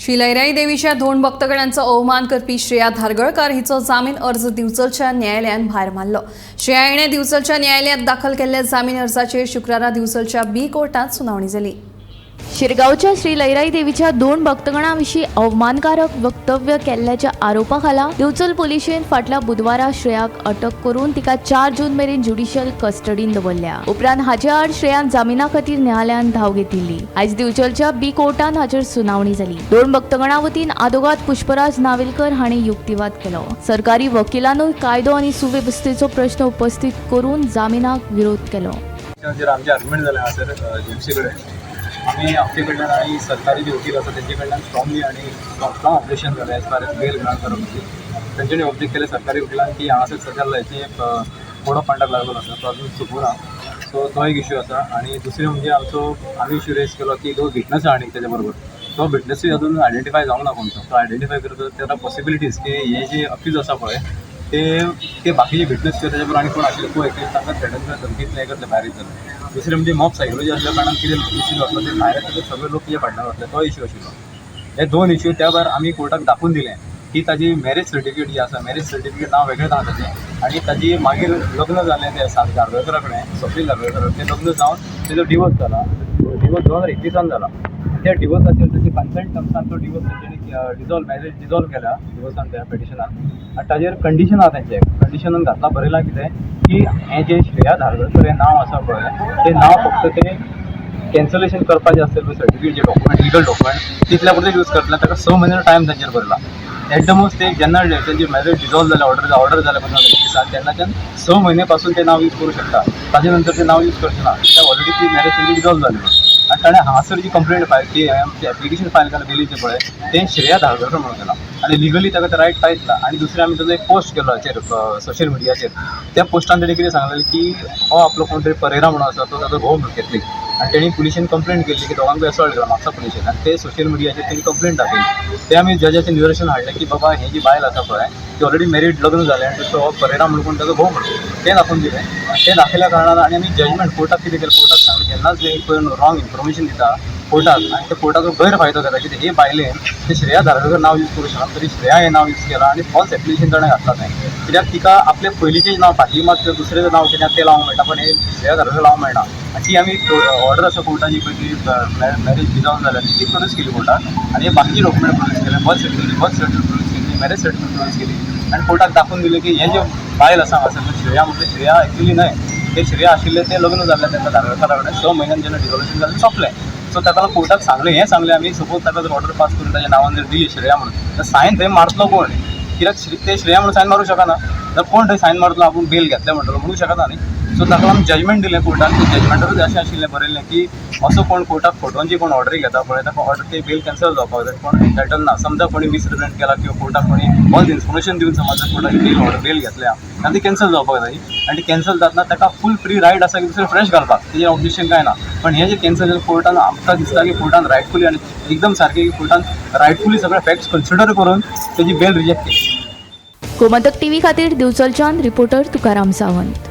श्री लयराई देवीच्या धोंड भक्तगणांचो अवमान करपी श्रेया धारगळकार हिचो जामीन अर्ज दिवचलच्या न्यायालयान भायर मारलो. श्रेया हिणें दिवचलच्या न्यायालयात दाखल केल्ल्या जामीन अर्जाचेर शुक्रारा दिवचलच्या बी कोर्टात सुनावणी जाली. शिरगांवच्या श्री लयराई देवीच्या दोन भक्तगणां विशीं अवमानकारक वक्तव्य केल्ल्याच्या आरोपा खाला दिवचल पुलिशेन फाटल्या बुधवारा श्रेयाक अटक करून तिका 4 जून मेरेन ज्युडिशियल कस्टडीन दवरल्या. उपरांत हाचे आड श्रेयान जामिना खातीर न्यायालयान धांव घेतिल्ली. आयज दिवचलच्या बी कोर्टान हाचेर सुनावणी जाली. दोन भक्तगणां वतीन आदोगाद पुष्पराज नावेलकर हांणी युक्तिवाद केलो. सरकारी वकिलानूय कायदो आनी सुवेवस्थेचो प्रश्न उपस्थित करून जामिनाक विरोध केलो. जे आमचे आर्ग्युमेंट जाले हांगासर जेमसी कडेन, आमी आमचे कडल्यान आनी सरकारी जे वकील आसा तेंचे कडल्यान स्ट्रॉंगली आनी स्ट्रॉंग ऑब्जेक्शन जालें as far as bail grant करप म्हणजे. तेंच्यांनी ऑब्जेक्ट केलें सरकारी वकिलान की हांगासर सद्या हेचे कोड ऑफ कंडक्ट लागलो आसा, तो अजून सोंपूं ना, सो तो एक इश्यू आसा. आनी दुसरें म्हणजे आमचो आमी इश्यू रेज केलो की जो विटनस आहा आनी तेच्या बरोबर तो विटनसूय अजून आयडेंटिफाय जावंक ना कोण. तो तो आयडेंटिफाय करता तेन्ना पॉसिबिलिटीज की हे जे अक्यूज आसा पळय ते ते बाकीचे विटनस किंवा तेच्या बरोबर आनी कोण आशिल्ले को एक्यूज तांकां थ्रेटन करता, धमकीत हे करतले भायर येतले. दुसरें म्हणजे मॉब सायकोलॉजी असल्या कारणान कितें इश्यू जातलो ते भायर येतले, सगळे लोक कितें फाटल्यान वतले, तो इश्यू आशिल्लो. हे दोन इश्यू त्या भायर आमी कोर्टाक दाखोवन दिलें की ताजी मॅरेज सर्टिफिकेट जी आसा, मॅरेज सर्टिफिकेट नांव वेगळें आहा ताजें आनी ताजी मागीर लग्न जालें तें धारगळकरा कडेन, स्वप्नील धारगळकर. तें लग्न जावन तेजो डिवोर्स जाला. डिवोर्स 2021 जाला. त्या डिवोर्साचेर ताची कन्सेंट टर्म्सान तो डिवोर्स तेंच्यांनी डिजॉल्व, मॅरेज डिजॉल्व केल्या डिवोर्सान त्या पेटिशनान. आनी ताजेर कंडिशन आहा, तेंचें कंडिशनान घातलां, बरयलां कितें की हें जें श्रेया धारगळकर हें नांव आसा पळय, तें नांव फक्त तें कॅन्सलेशन करपाचें आसतलें सर्टिफिकेट जे डॉक्युमेंट, लिगल डॉक्युमेंट, तितल्या पुरतें यूज करतलें. ताका 6 म्हयन्याचो टायम तांचेर बरयला. एट the most ते जेन्ना तेंची मॅरेज डिजॉल्व जालें, ऑर्डर जालें 2021 तेन्नाच्यान 6 म्हयने पासून ते नांव यूज करूं शकता. ताजे नंतर ते नांव यूज करचें ना कित्याक ऑलरेडी ती मॅरेज तेंची डिजॉल्व जाली म्हणून. आनी ताणें हांगासर जी कंप्लेंट फायल की हांवें एप्लिकेशन फायल केलां बेलीचें पळय, तें श्रेया धारगळकर म्हणून केलां आनी लिगली ताका ते रायट कांयच ना. आनी दुसरें आमी ताजो एक पोस्ट केलो हाचेर, सोशल मिडियाचेर. त्या पोस्टान तेणें कितें सांगलेलें की हो आपलो कोण तरी परेरा म्हणून आसा, तो ताजो घोव म्हणून कॅथलीक आनी तेणी पुलिशेन कंप्लेंट केल्ली की दोगांकूय असॉल्ट केला म्हापसा पुलिशेन आनी ते सोशल मिडियाचेर तेणी कंप्लेंट दाखयली. ते आमी जजाचें निदर्शन हाडलें की बाबा, ही जी बायल आसा पळय ती ऑलरेडी मॅरीड, लग्न जालें आनी तो परेरा म्हणून कोण ताजो घोव म्हणून तें दाखोवन दिलें. तें दाखयल्या कारणान आनी आमी जजमेंट कोर्टाक कितें केलें, कोर्टाक सांगलें, जेन्नाच जे कोण रॉंग इन्फॉर्मेशन दिता कोर्टाक आनी ते कोर्टाचो गैरफायदो घेता, कितें हे बायलेन ते श्रेया धारगळकर नांव यूज करूं शकना तरी श्रेया हें नांव यूज केलां आनी फॉल्स एप्लिकेशन ताणें घातलां तें कित्याक तिका आपलें पयलींचें नांव फाटीं मात दुसरें नांव कितें आसा तें लावंक मेळटा, पण हें श्रेया धारगळकर लावंक मेळना. आनी ती आमी ऑर्डर आसा कोर्टाची पळय ती मॅरेज डिजॉल्व जाल्या ती प्रोड्यूस केली कोर्टाक आनी हे बाकीचे डॉक्युमेंट प्रोड्यूस केले, बर्थ सर्टिफिकेट प्रोड्यूस केली, मॅरेज सर्टिफिकेट प्रोड्यूस केली आनी कोर्टाक दाखोवन दिलें की हें जें बायल आसा हांगासर श्रेया म्हटलें, श्रेया एक्चुली न्हय तें. श्रेया आशिल्लें तें लग्न जाल्लें तेन्ना धारगळकरा कडेन. 6 म्हयन्यान जेन्ना डिजॉल्युशन जालें, सोंपलें. सो ताका लागून कोर्टाक सांगलें, हें सांगलें आमी, सपोज ताका जर ऑर्डर पास करून ताच्या नांवान जर दिली श्रेया म्हणून तर सायन थंय मारतलो कोण? कित्याक ते श्रेया म्हणून सायन मारूं शकना तर कोण थंय सायन मारतलो? आपूण बेल घेतलें म्हणटलो म्हणूं शकना न्ही. सो ताका लागून जजमेंट दिलें कोर्टान. ते जजमेंटारूच अशें आशिल्लें बरयल्लें की असो कोण कोर्टाक फटोवन जी कोण ऑर्डरी घेता पळय ताका ऑर्डर ते बेल कॅन्सल जावपाक जाय. कोण एन्टायटल ना. समजा कोणी मिसरिप्रेझेंट केला किंवा कोर्टाक कोणी फॉल्स इन्फॉर्मेशन दिवन समज जर कोर्टाक बेल ऑर्डर बेल घेतल्या आनी ती कॅन्सल जावपाक जाय आनी ती कॅन्सल जातना ताका फूल फ्री रायट आसा की दुसरें फ्रेश घालपाक, तेजें ऑब्जेक्शन कांय ना. पण हें जें कॅन्सल जालें कोर्टान, आमकां दिसता की कोर्टान रायटफुली आनी एकदम सारकें की कोर्टान रायटफुली सगळे फॅक्ट्स कन्सिडर करून तेजी बेल रिजेक्ट केली. गोमंतक टीव्ही खातीर दिवचलच्यान रिपोर्टर तुकाराम सावंत.